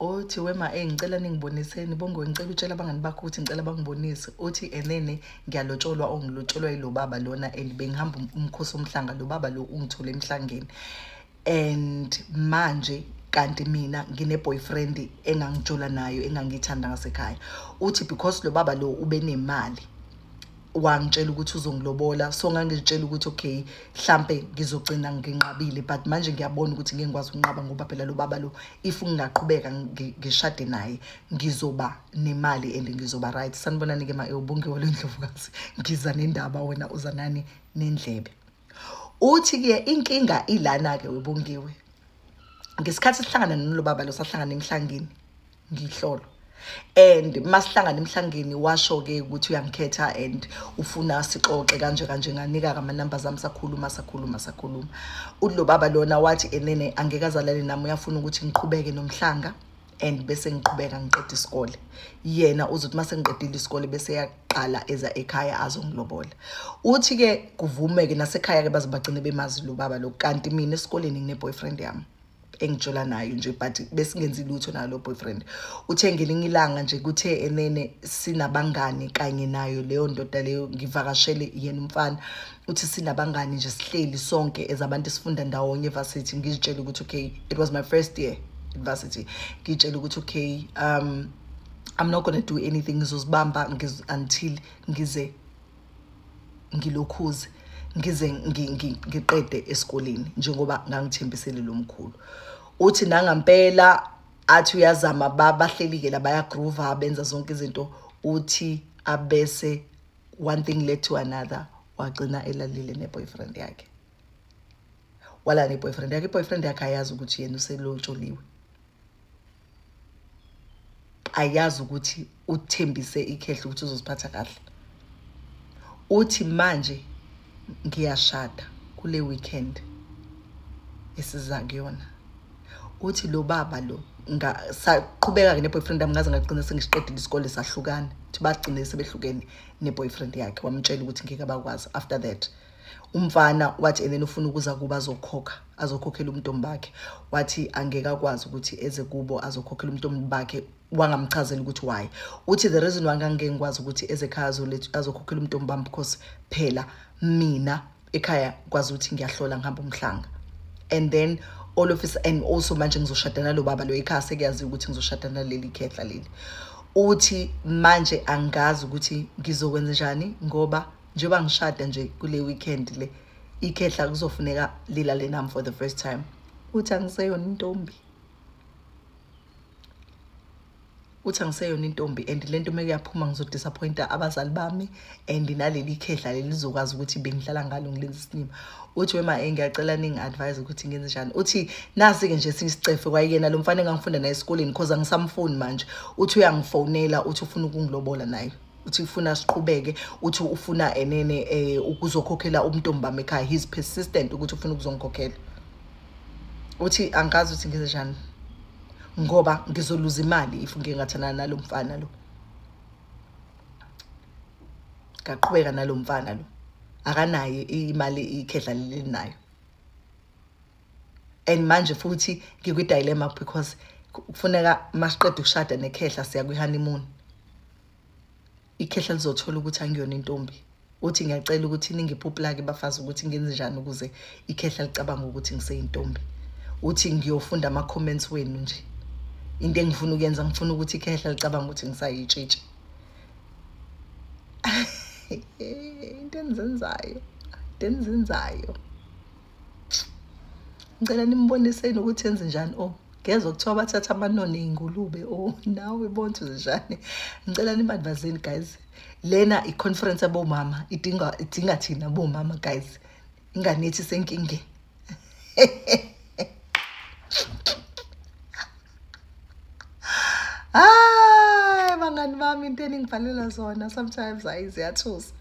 Uthi wema ngicela ningiboniseni Bongiwe, ngicela utshela abangani bakho ukuthi ngicela bangibonise. Uthi enene ngiyalotsholwa, ongilotsholwa yilo baba lona, and bengihamba umkhosi omhlanga, lo baba lo ungithole emhlangeni. And manje kanti mina ngine boyfriend engangijola nayo, engangithanda ngasekhaya. Uthi because lo baba lo ube nemali, wangitshela ukuthi uzongilobola, so ngangitshela ukuthi okay mhlambe ngizogcina nginqabile, but manje ngiyabona ukuthi ngeke ngikwazi ukunqaba ngoba phela lo baba lo if ngingaqhubeka ngishade naye ngizoba nemali and ngizoba right. Sanibonani ke ma eUbongiwe lendlovukazi, ngiza nendaba, wena uza nani nendlebe. Uthi ke inkinga ilana ke uBongiwe, ngesikhathi sihlangana nalo baba lo sahlangana emhlangeni ngihlolo, and masihlangana emhlangeni washo ke ukuthi uyangikhetha and ufuna sixoxe kanje kanje, nganika ama numbers ami, sakhuluma sakhuluma sakhuluma. Uthi lo baba lona wathi enene angeke azalane nami, uyafuna ukuthi ngiqhubeke nomhlanga and bese ngiqhubeka ngiqeda isikole. Yena uzothi mase ngiqedile isikole bese yaqala eza ekhaya azongilobola. Uthi ke kuvumeke nasekhaya ke baze bagcine bemazi lo baba lo, kanti mina esikoleni ngine boyfriend yami engijola nayo nje, but besingenzi lutho nalo boyfriend. Uthe ngelinye ilanga nje kuthe enene sinabangani kanye nayo leyo ndoda leyo, ngivakashele yena umfana. Uthi sinabangani nje sihleli sonke as abantu esifunda ndawonye evarsity, ngizitshela ukuthi okay, it was my first year varsity, ngitshela ukuthi okay I'm not going to do anything, ngizozibamba until ngize ngilokhuze ngize ngiqede esikoleni njengoba ngangithembisele lo mkhulu. Uthi nangampela athi uyazama, bahleli ke la bayagroove benza zonke izinto. Uthi abese one thing led to another, wagcina elalile ne-boyfriend yakhe, wala ne-boyfriend yakhe. I-boyfriend yakhe ayazi ukuthi yena uselotsholiwe, ayazi ukuthi uthembise ikhehla ukuthi uzoziphatha kahle. Uthi manje ngiyashada kule weekend esiza kuyona. Uthi lo baba lo saqhubeka ke ne-boyfriend yami, ngaze ngagcina sengisiqedile isikole, sahlukana. Uthi bagcine sebehlukene ne-boyfriend yakhe, wamtshela ukuthi ngeke abakwazi. After that umfana wathi and then ufuna ukuza kuba azokhokha, azokhokhela umntombi bakhe. Wathi angeke akwazi ukuthi eze kubo azokhokhela umntombi bakhe, wangamchazela ukuthi why. Uthi the reason why ngangeke ngikwazi ukuthi eze ekhaya azokhokhela umntombi bami because phela mina ekhaya kwazi ukuthi ngiyahlola ngihamba umhlanga, and then all of us, and also manje ngizoshada nalo baba lo ekhaya sekuyaziwa ukuthi ngizoshada naleli khehla leli. Uthi manje angazi ukuthi ngizokwenza njani ngoba njengoba ngishada nje kule weekend le, ikhehla kuzofuneka lilale nami for the first time. Uthi angiseyona intombi, uthi angiseyona intombi, and lento meke yaphuma ngizodisappointa abazali bami and naleli khehla leli lizokwazi ukuthi bengihlala ngalo ngilenza isinima. Uthi wema ngiyacela ningi-advise ukuthi ngenze njani. Uthi nasi-ke nje sisicefe kwayena lo mfana engangifunda naye esikoleni, cause angisamfuni manje. Uthi uyangifonela, uthi ufuna ukungilobola naye, uthi ufuna siqhubeke, uthi ufuna enene ukuzokhokhela umntombi bami ekhaya. He's persistent ukuthi ufuna ukuzongikhokhela. Uthi angazi ukuthi ngenze njani ngoba ngizoluza imali if ngingathandana nalo mfana lo. Ngaqhubeka nalo mfana lo, akanayo imali ikhehla lelinayo. And manje futhi ngikwi-dilemma because kufuneka masiqeda ukushada nekhehla siya kwi-honeymoon, ikhehla lizothola ukuthi angiyona intombi. Uthi ngiyacela ukuthi ningiphe uplaki bafazi ukuthi ngenze njani ukuze ikhehla licabanga ukuthi ngiseyintombi. Uthi ngiyofunda ama-comments wenu nje, into engifuna ukuyenza ngifuna ukuthi ikhehla licabanga ukuthi ngisayitshitshi. Into enizenzayo, into enizenzayo, ngicela nimboniseni ukuthi enze njani. Oh, ngezwe kuthiwa bathatha amanoni ey'ngulube. Oh, nawe bonke njani. Ngicela nimadvazeni guys, lena i-conference yabomama, idinga thina bomama guys, inganithi senkingeni. Hayi bangani bami, into eningibhalela zona sometimes hayi ziyathusa.